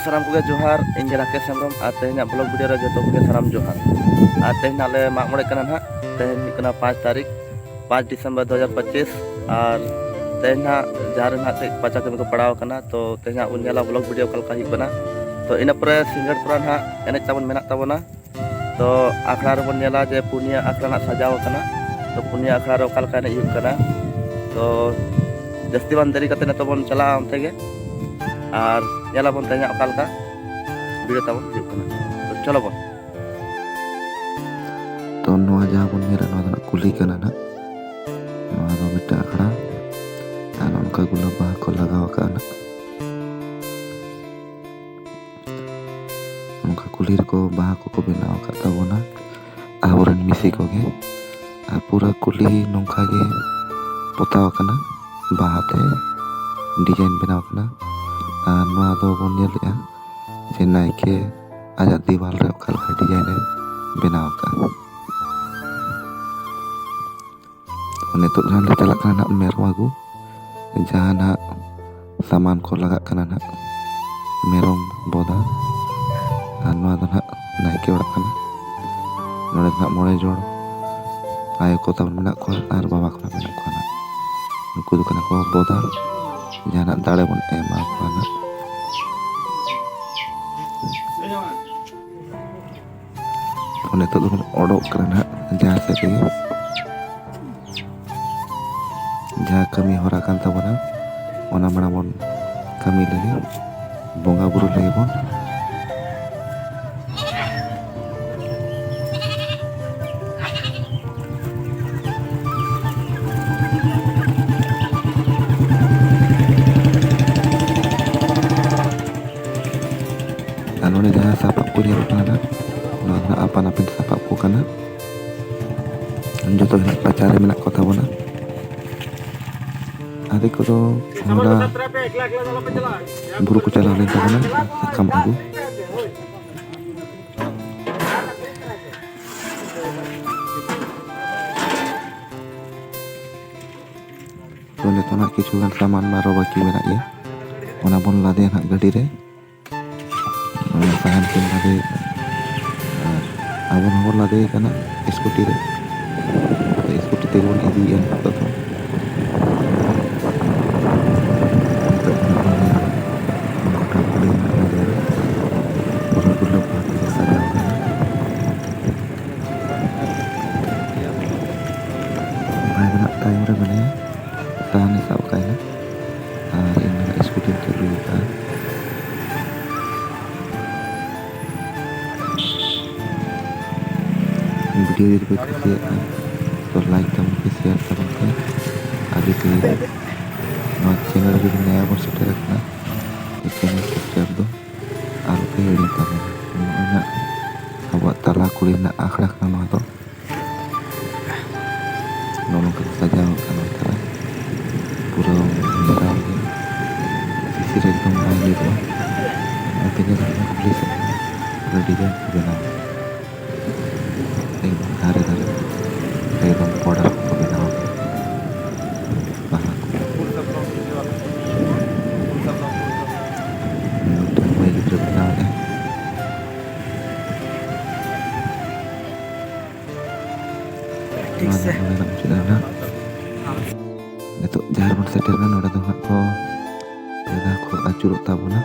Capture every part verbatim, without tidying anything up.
ᱥᱟᱱᱟᱢ ᱠᱚᱜᱮ ᱡᱚᱦᱟᱨ, ᱤᱧ ᱜᱮ ᱨᱟᱠᱮᱥ ᱦᱮᱢᱵᱨᱚᱢ᱾ ᱟᱨ ᱛᱮᱦᱮᱧᱟᱜ ᱵᱞᱚᱜ ᱵᱷᱤᱰᱤᱭᱳ ᱨᱮ ᱡᱚᱛᱚ ᱠᱚᱜᱮ ᱥᱟᱱᱟᱢ ᱡᱚᱦᱟᱨ᱾ ᱟᱨ ᱛᱮᱦᱮᱧ ᱦᱟᱸᱜ ᱞᱮ ᱢᱟᱜ ᱢᱚᱬᱮᱜ ᱠᱟᱱᱟ ᱱᱟᱦᱟᱜ᱾ ᱛᱮᱦᱮᱧ ᱦᱩᱭᱩᱜ ᱠᱟᱱᱟ ᱯᱟᱸᱪ ᱛᱟᱹᱨᱤᱠᱷ, ᱯᱟᱸᱪ ᱰᱤᱥᱮᱢᱵᱚᱨ ᱫᱩ ᱦᱟᱡᱟᱨ ᱯᱚᱸᱪᱤᱥ᱾ ᱟᱨ ᱛᱮᱦᱮᱧ ᱦᱟᱸᱜ ᱡᱟᱦᱟᱸ ᱨᱮ ᱱᱟᱦᱟᱜ ᱠᱟᱹᱡ ᱯᱟᱪᱟ ᱠᱟᱹᱢᱤ ᱠᱚ ᱯᱟᱲᱟᱣ ᱟᱠᱟᱱᱟ, ᱛᱚ ᱛᱮᱦᱮᱧ ᱦᱟᱸᱜ ᱵᱚᱱ ᱧᱮᱞᱟ ᱵᱞᱚᱜ ᱵᱷᱤᱰᱤᱭᱳ ᱚᱠᱟ ᱞᱮᱠᱟ ᱦᱩᱭᱩᱜ ᱠᱟᱱᱟ᱾ ᱛᱚ ᱤᱱᱟᱹ ᱯᱚᱨᱮ ᱥᱤᱸᱜᱟᱹᱲ ᱛᱚᱨᱟ ᱱᱟᱦᱟᱜ ᱮᱱᱮᱡ ᱛᱟᱵᱚᱱ ᱢᱮᱱᱟᱜ ᱛᱟᱵᱚᱱᱟ᱾ ᱛᱚ ᱟᱠᱷᱲᱟ ᱨᱮᱵᱚᱱ ᱧᱮᱞᱟ ᱡᱮ ᱯᱩᱱᱭᱟᱹ ᱟᱠᱷᱲᱟ ᱱᱟᱜ ᱥᱟᱡᱟᱣ ᱟᱠᱟᱱᱟ᱾ ᱛᱚ ᱯᱩᱱᱭᱟᱹ ᱟᱠᱷᱲᱟ ᱨᱮ ᱚᱠᱟ ᱞᱮᱠᱟ ᱮᱱᱮᱡ ᱦᱩᱭᱩᱜ ᱠᱟᱱᱟ᱾ ᱛᱚ ᱡᱟᱹᱥᱛᱤ ᱵᱟᱝ ᱫᱮᱨᱤ ᱠᱟᱛᱮ ᱱᱤᱛᱚᱜ ᱵᱚᱱ ᱪᱟᱞᱟᱜᱼᱟ ᱚᱱᱛᱮ ᱜᱮ, ᱟᱨ ᱧᱮᱞᱟᱵᱚᱱ ᱛᱮᱦᱮᱧᱟᱜ ᱚᱠᱟ ᱞᱮᱠᱟ ᱵᱷᱤᱲ ᱛᱟᱵᱚᱱ ᱦᱩᱭᱩᱜ ᱠᱟᱱᱟ᱾ ᱛᱚ ᱪᱚᱞᱚ ᱵᱚᱱ᱾ ᱛᱚ ᱱᱚᱣᱟ ᱡᱟᱦᱟᱸ ᱵᱚᱱ ᱧᱮᱞᱟ, ᱱᱚᱣᱟ ᱫᱚ ᱱᱟᱜ ᱠᱩᱞᱦᱤ ᱠᱟᱱᱟ ᱱᱟᱜ᱾ ᱱᱚᱣᱟ ᱫᱚ ᱢᱤᱫᱴᱟᱝ ᱟᱠᱷᱲᱟ, ᱟᱨ ᱚᱱᱠᱟ ᱜᱩᱞᱟᱹᱵ ᱵᱟᱦᱟ ᱠᱚ ᱞᱟᱜᱟᱣ ᱟᱠᱟᱫᱼᱟ ᱱᱟᱜ᱾ ᱱᱚᱝᱠᱟ ᱠᱩᱞᱦᱤ ᱨᱮᱠᱚ ᱵᱟᱦᱟ ᱠᱚᱠᱚ ᱵᱮᱱᱟᱣ ᱟᱠᱟᱫ ᱛᱟᱵᱚᱱᱟ ᱟᱵᱚᱨᱮᱱ ᱢᱤᱥᱤ ᱠᱚᱜᱮ᱾ ᱟᱨ ᱯᱩᱨᱟᱹ ᱠᱩᱞᱦᱤ ᱱᱚᱝᱠᱟ ᱜᱮ ᱯᱚᱛᱟᱣ ᱟᱠᱟᱱᱟ, ᱵᱟᱦᱟ ᱛᱮ ᱰᱤᱡᱟᱭᱤᱱ ᱵᱮᱱᱟᱣ ᱟᱠᱟᱱᱟ᱾ ᱟᱨ ᱱᱚᱣᱟ ᱫᱚ ᱵᱚᱱ ᱧᱮᱞᱮᱜᱼᱟ ᱡᱮ ᱱᱟᱭᱠᱮ ᱟᱡᱟᱜ ᱫᱮᱣᱟᱞ ᱨᱮ ᱚᱠᱟ ᱞᱮᱠᱟ ᱰᱤᱡᱟᱭᱤᱱ ᱮ ᱵᱮᱱᱟᱣ ᱟᱠᱟᱫᱼᱟ᱾ ᱛᱚ ᱱᱤᱛᱚᱜ ᱡᱟᱦᱟᱸ ᱞᱮ ᱪᱟᱞᱟᱜ ᱠᱟᱱᱟ ᱱᱟᱜ ᱢᱮᱨᱚᱢ ᱟᱹᱜᱩ, ᱡᱟᱦᱟᱸ ᱱᱟᱜ ᱥᱟᱢᱟᱱ ᱠᱚ ᱞᱟᱜᱟᱜ ᱠᱟᱱᱟ ᱱᱟᱜ, ᱢᱮᱨᱚᱢ ᱵᱚᱫᱟ, ᱟᱨ ᱱᱚᱣᱟ ᱫᱚ ᱱᱟᱜ ᱱᱟᱭᱠᱮ ᱚᱲᱟᱜ ᱠᱟᱱᱟ᱾ ᱱᱚᱰᱮ ᱫᱚ ᱱᱟᱜ ᱢᱚᱬᱮ ᱡᱚᱲ ᱟᱭᱳ ᱠᱚ ᱛᱟᱵᱚᱱ ᱢᱮᱱᱟᱜ ᱠᱚᱣᱟ ᱟᱨ ᱵᱟᱵᱟ ᱠᱚ ᱱᱟᱜ ᱢᱮᱱᱟᱜ ᱠᱚᱣᱟ ᱱᱟᱜ᱾ ᱱᱩᱠᱩ ᱫᱚ ᱠᱟᱱᱟ ᱠᱚ ᱵᱚᱫᱟ, ᱡᱟᱦᱟᱸ ᱱᱟᱜ ᱫᱟᱲᱮ ᱵᱚᱱ ᱮᱢᱟ ᱠᱚᱣᱟ ᱱᱟᱜ᱾ ᱛᱚ ᱱᱤᱛᱚᱜ ᱫᱚᱵᱚᱱ ᱚᱰᱚᱠ ᱠᱟᱱᱟ ᱱᱟᱦᱟᱜ ᱡᱟᱦᱟᱸ ᱥᱮᱫ ᱨᱮᱜᱮ᱾ ᱡᱟᱦᱟᱸ ᱠᱟᱹᱢᱤ ᱦᱚᱨᱟ ᱠᱟᱱ ᱛᱟᱵᱚᱱᱟ, ᱚᱱᱟ ᱢᱟᱲᱟᱝ ᱵᱚᱱ ᱠᱟᱹᱢᱤ ᱞᱮᱜᱮ, ᱵᱚᱸᱜᱟ ᱵᱩᱨᱩ ᱞᱮᱜᱮ ᱵᱚᱱ᱾ ᱟᱨ ᱱᱚᱰᱮ ᱡᱟᱦᱟᱸ ᱥᱟᱯᱟᱵ ᱠᱚ ᱧᱮᱞᱚᱜ ᱠᱟᱱᱟ ᱱᱟᱜ, ᱱᱚᱣᱟ ᱫᱚ ᱱᱟᱜ ᱟᱯᱟᱱ ᱟᱹᱯᱤᱱ ᱥᱟᱯᱟᱵ ᱠᱚ ᱠᱟᱱᱟ᱾ ᱡᱚᱛᱚ ᱜᱮ ᱱᱟᱜ ᱯᱟᱪᱟ ᱨᱮ ᱢᱮᱱᱟᱜ ᱠᱚ ᱛᱟᱵᱚᱱᱟ᱾ ᱟᱫᱷᱮ ᱠᱚᱫᱚ ᱦᱚᱞᱟ ᱵᱩᱨᱩ ᱠᱚ ᱪᱟᱞᱟᱣ ᱞᱮᱱ ᱛᱟᱵᱚᱱᱟ ᱥᱟᱠᱟᱢ ᱟᱹᱜᱩ᱾ ᱛᱚ ᱱᱤᱛᱚᱜ ᱱᱟᱜ ᱠᱤᱪᱷᱩ ᱜᱟᱱ ᱥᱟᱢᱟᱱ ᱢᱟ ᱟᱨᱚ ᱵᱟᱹᱠᱤ ᱢᱮᱱᱟᱜ ᱜᱮᱭᱟ, ᱚᱱᱟ ᱵᱚᱱ ᱞᱟᱫᱮᱭᱟ ᱱᱟᱜ ᱜᱟᱹᱰᱤ ᱨᱮ᱾ ᱛᱟᱦᱮᱱ ᱠᱤᱱ ᱞᱟᱫᱮᱭᱮᱫᱟ᱾ ᱟᱨ ᱟᱵᱚ ᱦᱚᱸᱵᱚᱱ ᱞᱟᱫᱮ ᱠᱟᱱᱟ ᱥᱠᱩᱴᱤ ᱨᱮ᱾ ᱥᱠᱩᱴᱤ ᱛᱮᱜᱮ ᱵᱚᱱ ᱤᱫᱤᱭᱮᱫᱼᱟ ᱱᱤᱛᱚᱜ ᱫᱚ᱾ ᱱᱤᱛᱚᱜ ᱫᱚ ᱱᱚᱜᱼᱚᱭ ᱜᱚᱴᱟ ᱠᱩᱞᱦᱤ ᱢᱮᱱᱟᱜᱼᱟ ᱡᱟᱭᱜᱟ᱾ ᱯᱩᱨᱟᱹ ᱜᱩᱞᱟᱹᱵ ᱵᱟᱦᱟ ᱛᱮᱜᱮ ᱥᱟᱡᱟᱣ ᱠᱟᱱᱟ᱾ ᱵᱷᱟᱭ ᱫᱚ ᱱᱟᱜ ᱛᱟᱭᱚᱢ ᱨᱮ ᱢᱮᱱᱟᱭᱟ, ᱥᱟᱦᱟᱱᱮ ᱥᱟᱵ ᱠᱟᱭᱟ ᱟᱨ ᱤᱧ ᱫᱚ ᱱᱟᱜ ᱥᱠᱩᱴᱤᱧ ᱪᱟᱹᱞᱩ ᱟᱠᱟᱫᱼᱟ᱾ ᱵᱷᱤᱰᱤᱭᱳ ᱡᱩᱫᱤ ᱯᱮ ᱠᱩᱥᱤᱭᱟᱜ ᱠᱷᱟᱱ ᱛᱚ ᱞᱟᱭᱤᱠ ᱛᱟᱵᱚᱱ ᱯᱮ, ᱥᱮᱭᱟᱨ ᱛᱟᱵᱚᱱ ᱯᱮ, ᱟᱨ ᱡᱩᱫᱤ ᱱᱚᱣᱟ ᱪᱮᱱᱮᱞ ᱨᱮ ᱡᱩᱫᱤ ᱱᱟᱭᱟ ᱵᱚᱱ ᱥᱮᱴᱮᱨ ᱟᱠᱟᱱᱟ ᱛᱚ ᱪᱮᱱᱮᱞ ᱥᱟᱵᱥᱠᱨᱟᱭᱤᱵ ᱫᱚ ᱟᱞᱚ ᱯᱮ ᱦᱤᱲᱤᱧ ᱛᱟᱵᱚᱱᱟ᱾ ᱱᱚᱜᱼᱚᱭ ᱱᱟᱜ ᱟᱵᱚᱣᱟᱜ ᱛᱟᱞᱟ ᱠᱩᱞᱦᱤ ᱨᱮᱱᱟᱜ ᱟᱠᱷᱲᱟ ᱠᱟᱱᱟ ᱱᱚᱣᱟ ᱫᱚ᱾ ᱱᱚᱜᱼᱚ ᱱᱚᱝᱠᱟ ᱠᱚ ᱥᱟᱡᱟᱣ ᱟᱠᱟᱫ ᱱᱚᱣᱟ ᱛᱟᱞᱟ᱾ ᱯᱩᱨᱟᱹ ᱢᱮᱨᱟᱣ ᱜᱮ᱾ ᱥᱤᱥᱤᱨ ᱮᱠᱫᱚᱢ ᱵᱟᱭ ᱧᱩᱨᱩᱜᱼᱟ᱾ ᱱᱚᱜᱼᱚᱭ ᱯᱮ ᱧᱮᱞ ᱫᱟᱲᱮᱭᱟᱜ ᱠᱟᱱᱟ ᱠᱩᱞᱦᱤ ᱥᱮᱫ ᱨᱮ ᱯᱩᱨᱟᱹ ᱰᱤᱡᱟᱭᱤᱱ ᱠᱚ ᱵᱮᱱᱟᱣ ᱟᱠᱟᱫᱟ᱾ ᱮᱠᱫᱚᱢ ᱫᱷᱟᱨᱮ ᱫᱷᱟᱨᱮ ᱮᱠᱫᱚᱢ ᱵᱚᱰᱟᱨ ᱠᱚ ᱵᱮᱱᱟᱣ ᱟᱠᱟᱫᱟ᱾ ᱵᱟᱦᱟ ᱠᱚ᱾ ᱢᱤᱫᱴᱟᱝ ᱠᱚᱲᱟ ᱜᱤᱫᱽᱨᱟᱹ ᱵᱮᱱᱟᱣᱮᱫᱼᱟᱭ᱾ ᱴᱷᱤᱠ ᱱᱚᱣᱟ ᱥᱮ᱾ ᱫᱚ ᱱᱚᱰᱮᱱᱟᱜ ᱢᱩᱪᱟᱹᱫ ᱮᱱᱟ᱾ ᱱᱤᱛᱚᱜ ᱡᱟᱦᱮᱨ ᱵᱚᱱ ᱥᱮᱴᱮᱨ ᱮᱱᱟ, ᱱᱚᱰᱮ ᱫᱚ ᱦᱟᱸᱜ ᱠᱚ ᱯᱮ ᱫᱷᱟᱣ ᱠᱚ ᱟᱹᱪᱩᱨᱚᱜ ᱛᱟᱵᱚᱱᱟ᱾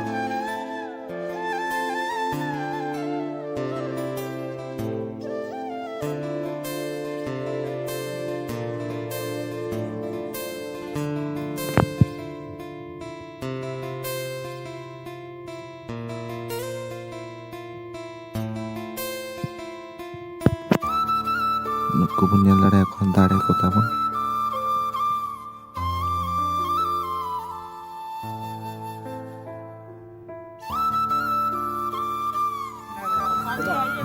ᱱᱩᱠᱩ ᱵᱚᱱ ᱧᱮᱞ ᱫᱟᱲᱮᱭᱟᱠᱚ ᱠᱷᱟᱱ ᱫᱟᱲᱮ ᱠᱚ ᱛᱟᱵᱚᱱ᱾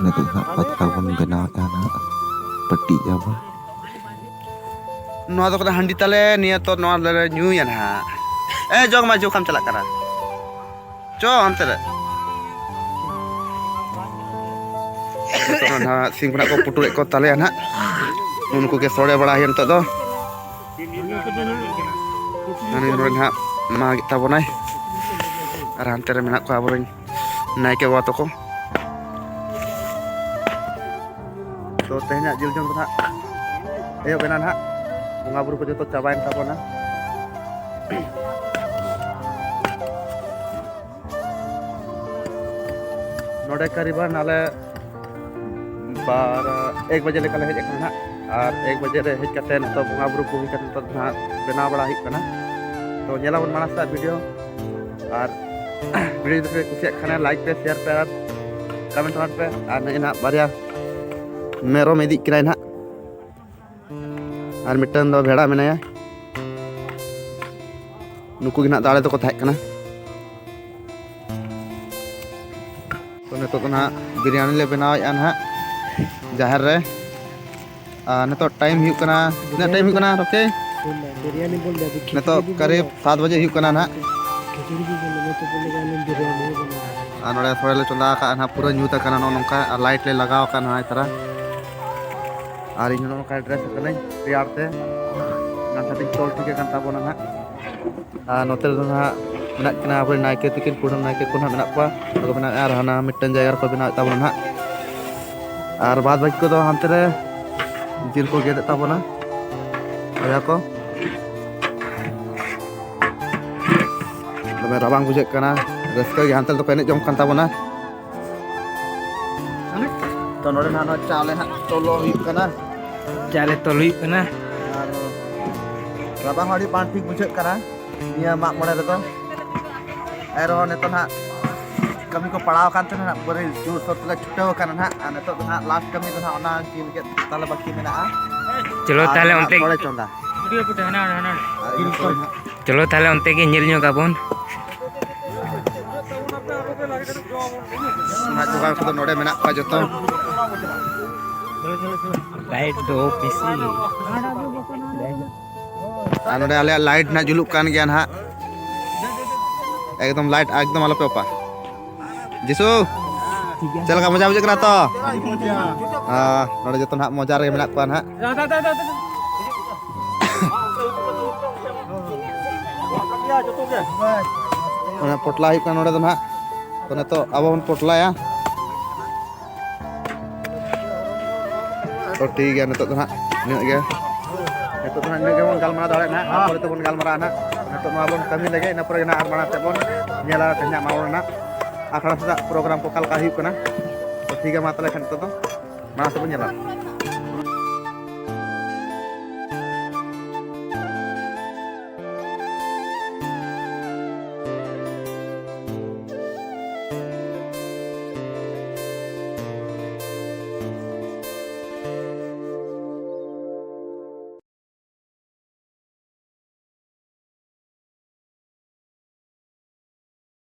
ᱱᱤᱛᱚᱜ ᱦᱟᱸᱜ ᱯᱟᱛᱲᱟ ᱵᱚᱱ ᱵᱮᱱᱟᱣᱮᱫᱼᱟ ᱱᱟᱦᱟᱜ, ᱯᱟᱹᱴᱤᱭᱮᱫᱼᱟ ᱵᱚᱱ᱾ ᱱᱚᱣᱟ ᱫᱚ ᱠᱟᱱᱟ ᱦᱟᱺᱰᱤ ᱛᱟᱞᱮ, ᱱᱤᱭᱟᱹ ᱛᱚ ᱱᱚᱣᱟ ᱞᱮ ᱧᱩᱭᱟ ᱱᱟᱦᱟᱜ᱾ ᱮ ᱡᱚᱜᱽ ᱢᱟᱹᱡᱷᱤ, ᱚᱠᱟᱢ ᱪᱟᱞᱟᱜ ᱠᱟᱱᱟ? ᱪᱚ ᱚᱱᱛᱮ ᱨᱮ᱾ ᱱᱤᱛᱚᱜ ᱫᱚ ᱱᱟᱦᱟᱜ ᱥᱤᱢ ᱠᱷᱚᱱᱟᱜ ᱠᱚ ᱯᱩᱴᱩᱨᱮᱫ ᱠᱚ ᱛᱟᱞᱮᱭᱟ ᱱᱟᱦᱟᱜ᱾ ᱩᱱᱠᱩ ᱜᱮ ᱥᱚᱲᱮ ᱵᱟᱲᱟ ᱦᱩᱭᱩᱜᱼᱟ ᱱᱤᱛᱚᱜ ᱫᱚ᱾ ᱦᱟᱹᱱᱤ ᱱᱚᱰᱮ ᱱᱟᱦᱟᱜ ᱢᱟᱜᱮᱫ ᱛᱟᱵᱚᱱᱟᱭ᱾ ᱟᱨ ᱦᱟᱱᱛᱮ ᱨᱮ ᱢᱮᱱᱟᱜ ᱠᱚᱣᱟ ᱟᱵᱚᱨᱮᱱ ᱱᱟᱭᱠᱮ ᱵᱟᱵᱟ ᱛᱟᱠᱚ᱾ ᱛᱚ, ᱛᱮᱦᱮᱧᱟᱜ ᱡᱤᱞ ᱡᱚᱢ ᱫᱚ ᱱᱟᱦᱟᱜ ᱮᱦᱚᱵ ᱮᱱᱟ ᱱᱟᱦᱟᱜ, ᱵᱚᱸᱜᱟ ᱵᱩᱨᱩ ᱠᱚ ᱡᱚᱛᱚ ᱪᱟᱵᱟᱭᱮᱱ ᱛᱟᱵᱚᱱᱟ᱾ ᱱᱚᱰᱮ ᱠᱟᱨᱤᱵᱟᱱ ᱟᱞᱮ ᱵᱟᱨ ᱮᱠ ᱵᱟᱡᱮ ᱞᱮᱠᱟ ᱞᱮ ᱦᱮᱡ ᱟᱠᱟᱱᱟ ᱱᱟᱦᱟᱜ, ᱟᱨ ᱮᱠ ᱵᱟᱡᱮ ᱨᱮ ᱦᱮᱡ ᱠᱟᱛᱮ ᱱᱤᱛᱚᱜ ᱵᱚᱸᱜᱟ ᱵᱩᱨᱩ ᱠᱚ ᱦᱩᱭ ᱠᱟᱛᱮ ᱱᱤᱛᱚᱜ ᱫᱚ ᱱᱟᱦᱟᱜ ᱵᱮᱱᱟᱣ ᱵᱟᱲᱟ ᱦᱩᱭᱩᱜ ᱠᱟᱱᱟ᱾ ᱛᱚ, ᱧᱮᱞᱟᱵᱚᱱ ᱢᱟᱲᱟᱝ ᱥᱮᱫ ᱵᱷᱤᱰᱤᱭᱳ, ᱟᱨ ᱵᱷᱤᱰᱤᱭᱳ ᱡᱩᱫᱤ ᱯᱮ ᱠᱩᱥᱤᱭᱟᱜ ᱠᱷᱟᱱ ᱞᱟᱭᱤᱠ ᱯᱮ, ᱥᱮᱭᱟᱨ ᱯᱮ ᱟᱨ ᱠᱚᱢᱮᱱᱴ ᱯᱮ᱾ ᱟᱨ ᱱᱤᱭᱟᱹ ᱱᱟᱦᱟᱜ ᱵᱟᱨᱭᱟ ᱢᱮᱨᱚᱢ ᱤᱫᱤᱜ ᱠᱟᱱᱟᱭ ᱱᱟᱦᱟᱜ, ᱟᱨ ᱢᱤᱫᱴᱟᱝ ᱫᱚ ᱵᱷᱮᱲᱟ ᱢᱮᱱᱟᱭᱟ᱾ ᱱᱩᱠᱩ ᱜᱮ ᱱᱟᱦᱟᱜ ᱫᱟᱲᱮ ᱫᱚᱠᱚ ᱛᱟᱦᱮᱸ ᱠᱟᱱᱟ᱾ ᱛᱚ, ᱱᱤᱛᱚᱜ ᱫᱚ ᱱᱟᱦᱟᱜ ᱵᱤᱨᱭᱟᱱᱤ ᱞᱮ ᱵᱮᱱᱟᱣᱮᱫᱼᱟ ᱱᱟᱦᱟᱜ ᱡᱟᱦᱮᱨ ᱨᱮ᱾ ᱟᱨ ᱱᱤᱛᱚᱜ ᱴᱟᱭᱤᱢ ᱦᱩᱭᱩᱜ ᱠᱟᱱᱟ, ᱛᱤᱱᱟᱹᱜ ᱴᱟᱭᱤᱢ ᱦᱩᱭᱩᱜ ᱠᱟᱱᱟ ᱨᱚᱠᱮ? ᱵᱤᱨᱭᱟᱱᱤ ᱵᱚᱞ ᱫᱮ, ᱟᱹᱵᱷᱤ ᱱᱤᱛᱚᱜ ᱠᱷᱤᱪᱩᱲᱤ ᱵᱚᱞ ᱠᱟᱨᱤᱵ ᱫᱮ᱾ ᱥᱟᱛ ᱵᱟᱡᱮ ᱦᱩᱭᱩᱜ ᱠᱟᱱᱟ ᱱᱟᱦᱟᱜ᱾ ᱠᱷᱤᱪᱩᱲᱤ ᱵᱚᱞ ᱫᱮ, ᱢᱚᱛᱚ ᱵᱚᱞ ᱫᱮ, ᱟᱞᱮ ᱵᱤᱨᱭᱟᱱᱤ ᱵᱚᱞ ᱫᱮ᱾ ᱟᱨ ᱱᱚᱰᱮ ᱥᱚᱲᱮ ᱞᱮ ᱪᱚᱸᱫᱟ ᱟᱠᱟᱫᱼᱟ ᱱᱟᱦᱟᱜ, ᱯᱩᱨᱟᱹ ᱧᱩᱛ ᱟᱠᱟᱱᱟ ᱱᱚᱜᱼᱚ ᱱᱚᱝᱠᱟ, ᱟᱨ ᱞᱟᱭᱤᱴ ᱞᱮ ᱞᱟᱜᱟᱣ ᱟᱠᱟᱫᱼᱟ ᱱᱟᱦᱟᱜ ᱛᱟᱨᱟ᱾ ᱟᱨ ᱤᱧ ᱦᱚᱸ ᱱᱚᱜᱼᱚ ᱱᱚᱝᱠᱟ ᱰᱨᱮᱥ ᱟᱠᱟᱱᱟᱹᱧ ᱨᱮᱭᱟᱲ ᱛᱮ, ᱚᱱᱟ ᱠᱷᱟᱹᱛᱤᱨ ᱛᱚᱞ ᱴᱷᱤᱠ ᱟᱠᱟᱱ ᱛᱟᱵᱚᱱᱟ ᱱᱟᱦᱟᱜ᱾ ᱟᱨ ᱱᱚᱛᱮ ᱨᱮᱫᱚ ᱱᱟᱦᱟᱜ ᱢᱮᱱᱟᱜ ᱠᱤᱱᱟ ᱟᱵᱚᱨᱮᱱ ᱱᱟᱭᱠᱮ ᱛᱟᱹᱠᱤᱱ, ᱠᱩᱰᱟᱹᱢ ᱱᱟᱭᱠᱮ ᱠᱚ ᱱᱟᱦᱟᱜ ᱢᱮᱱᱟᱜ ᱠᱚᱣᱟ, ᱟᱫᱚ ᱠᱚ ᱵᱮᱱᱟᱣᱮᱫᱼᱟ᱾ ᱟᱨ ᱦᱟᱱᱟ ᱢᱤᱫᱴᱟᱝ ᱡᱟᱭᱜᱟ ᱨᱮᱠᱚ ᱵᱮᱱᱟᱣᱮᱫ ᱛᱟᱵᱚᱱᱟ ᱱᱟᱦᱟᱜ᱾ ᱟᱨ ᱵᱟᱫ ᱵᱟᱹᱠᱤ ᱠᱚᱫᱚ ᱦᱟᱱᱛᱮ ᱨᱮ ᱡᱤᱞ ᱠᱚ ᱜᱮᱫᱮᱫ ᱛᱟᱵᱚᱱᱟ ᱵᱚᱭᱦᱟ ᱠᱚ᱾ ᱫᱚᱢᱮ ᱨᱟᱵᱟᱝ ᱵᱩᱡᱷᱟᱹᱜ ᱠᱟᱱᱟ, ᱨᱟᱹᱥᱠᱟᱹ ᱜᱮ᱾ ᱦᱟᱱᱛᱮ ᱨᱮᱫᱚ ᱠᱚ ᱮᱱᱮᱡ ᱡᱚᱝ ᱠᱟᱱ ᱛᱟᱵᱚᱱᱟ᱾ ᱛᱚ, ᱱᱚᱰᱮ ᱱᱟᱦᱟᱜ ᱱᱚᱣᱟ ᱪᱟᱣᱞᱮ ᱱᱟᱦᱟᱜ ᱛᱚᱞᱚ ᱦᱩᱭᱩᱜ ᱠᱟᱱᱟ᱾ ᱪᱟᱣᱞᱮ ᱛᱚᱞ ᱦᱩᱭᱩᱜ ᱠᱟᱱᱟ᱾ ᱟᱨ ᱨᱟᱵᱟᱝ ᱦᱚᱸ ᱟᱹᱰᱤ ᱵᱟᱝ ᱴᱷᱤᱠ ᱵᱩᱡᱷᱟᱹᱜ ᱠᱟᱱᱟ ᱱᱤᱭᱟᱹ ᱢᱟᱜ ᱢᱚᱬᱮ ᱨᱮᱫᱚ᱾ ᱮᱱ ᱨᱮᱦᱚᱸ ᱱᱤᱛᱚᱜ ᱱᱟᱦᱟᱜ ᱠᱟᱹᱢᱤ ᱠᱚ ᱯᱟᱲᱟᱣ ᱟᱠᱟᱱ ᱛᱮ ᱱᱟᱦᱟᱜ ᱯᱩᱨᱟᱹ ᱡᱳᱨᱥᱳᱨ ᱛᱮᱞᱮ ᱪᱷᱩᱴᱟᱹᱣ ᱟᱠᱟᱱᱟ ᱱᱟᱦᱟᱜ᱾ ᱟᱨ ᱱᱤᱛᱚᱜ ᱫᱚ ᱱᱟᱦᱟᱜ ᱞᱟᱥᱴ ᱠᱟᱹᱢᱤ ᱫᱚ ᱱᱟᱦᱟᱜ ᱚᱱᱟ ᱡᱤᱞ ᱜᱮᱫ ᱛᱟᱞᱮ ᱵᱟᱹᱠᱤ ᱢᱮᱱᱟᱜᱼᱟ᱾ ᱪᱚᱞᱚ ᱟᱨ ᱛᱟᱦᱞᱮ ᱱᱟᱦᱟᱜ ᱚᱱᱛᱮ ᱥᱚᱲᱮ ᱪᱚᱸᱫᱟ᱾ ᱟᱨ ᱤᱱᱟᱹ ᱯᱚᱨᱮ ᱱᱟᱦᱟᱜ ᱪᱚᱞᱚ ᱛᱟᱦᱞᱮ ᱚᱱᱛᱮ ᱜᱮ ᱧᱮᱞ ᱧᱚᱜ ᱟᱵᱚᱱ᱾ ᱚᱱᱟ ᱡᱚᱜᱟᱲ ᱠᱚᱫᱚ ᱱᱚᱰᱮ ᱢᱮᱱᱟᱜ ᱠᱚᱣᱟ ᱡᱚᱛᱚ᱾ ᱞᱟᱭᱤᱴ ᱫᱚ ᱵᱮᱥᱤ᱾ ᱟᱨ ᱱᱚᱰᱮ ᱟᱞᱮᱭᱟᱜ ᱞᱟᱭᱤᱴ ᱱᱟᱜ ᱡᱩᱞᱩᱜ ᱠᱟᱱ ᱜᱮᱭᱟ ᱱᱟᱦᱟᱜ᱾ ᱮᱠᱫᱚᱢ ᱞᱟᱭᱤᱴ ᱮᱠᱫᱚᱢ ᱟᱞᱚᱯᱮ ᱚᱯᱟ᱾ ᱡᱤᱥᱩ, ᱪᱮᱫ ᱞᱮᱠᱟ ᱢᱚᱡᱟ ᱵᱩᱡᱷᱟᱹᱜ ᱠᱟᱱᱟ ᱛᱚ? ᱦᱮᱸ, ᱱᱚᱰᱮ ᱡᱚᱛᱚ ᱱᱟᱦᱟᱜ ᱢᱚᱡᱟ ᱨᱮᱜᱮ ᱢᱮᱱᱟᱜ ᱠᱚᱣᱟ ᱱᱟᱦᱟᱜ᱾ ᱚᱱᱟ ᱯᱚᱴᱞᱟ ᱦᱩᱭᱩᱜ ᱠᱟᱱᱟ ᱱᱚᱰᱮ ᱫᱚ ᱱᱟᱦᱟᱜ᱾ ᱛᱚ ᱱᱤᱛᱚᱜ ᱟᱵᱚ ᱵᱚᱱ ᱯᱚᱴᱞᱟᱭᱟ᱾ ᱛᱚ ᱴᱷᱤᱠ ᱜᱮᱭᱟ, ᱱᱤᱛᱚᱜ ᱫᱚ ᱦᱟᱸᱜ ᱱᱤᱱᱟᱹᱜ ᱜᱮ᱾ ᱱᱤᱛᱚᱜ ᱫᱚ ᱦᱟᱸᱜ ᱱᱤᱱᱟᱹᱜ ᱜᱮᱵᱚᱱ ᱜᱟᱞᱢᱟᱨᱟᱣ ᱫᱟᱲᱮᱭᱟᱜᱼᱟ ᱦᱟᱸᱜ᱾ ᱟᱨ ᱯᱚᱨᱮ ᱛᱮᱵᱚᱱ ᱜᱟᱞᱢᱟᱨᱟᱜᱼᱟ ᱦᱟᱸᱜ᱾ ᱱᱤᱛᱚᱜ ᱱᱚᱣᱟ ᱵᱚᱱ ᱠᱟᱹᱢᱤ ᱞᱮᱜᱮ, ᱤᱱᱟᱹ ᱯᱚᱨᱮ ᱜᱮ ᱦᱟᱸᱜ ᱟᱨ ᱢᱟᱲᱟᱝ ᱥᱮᱫ ᱵᱚᱱ ᱧᱮᱞᱟ ᱛᱮᱦᱮᱧᱟᱜ ᱢᱟᱲᱟᱝ ᱨᱮᱱᱟᱜ ᱟᱠᱷᱲᱟ ᱥᱮᱫᱟᱜ ᱯᱨᱳᱜᱨᱟᱢ ᱠᱚ ᱚᱠᱟ ᱞᱮᱠᱟ ᱦᱩᱭᱩᱜ ᱠᱟᱱᱟ᱾ ᱛᱚ ᱴᱷᱤᱠ ᱜᱮᱭᱟ, ᱢᱟ ᱛᱟᱦᱚᱞᱮ ᱠᱷᱟᱱ ᱱᱤᱛᱚᱜ ᱫᱚ ᱢᱟᱲᱟᱝ ᱥᱮᱫ ᱵᱚᱱ ᱧᱮᱞᱟ᱾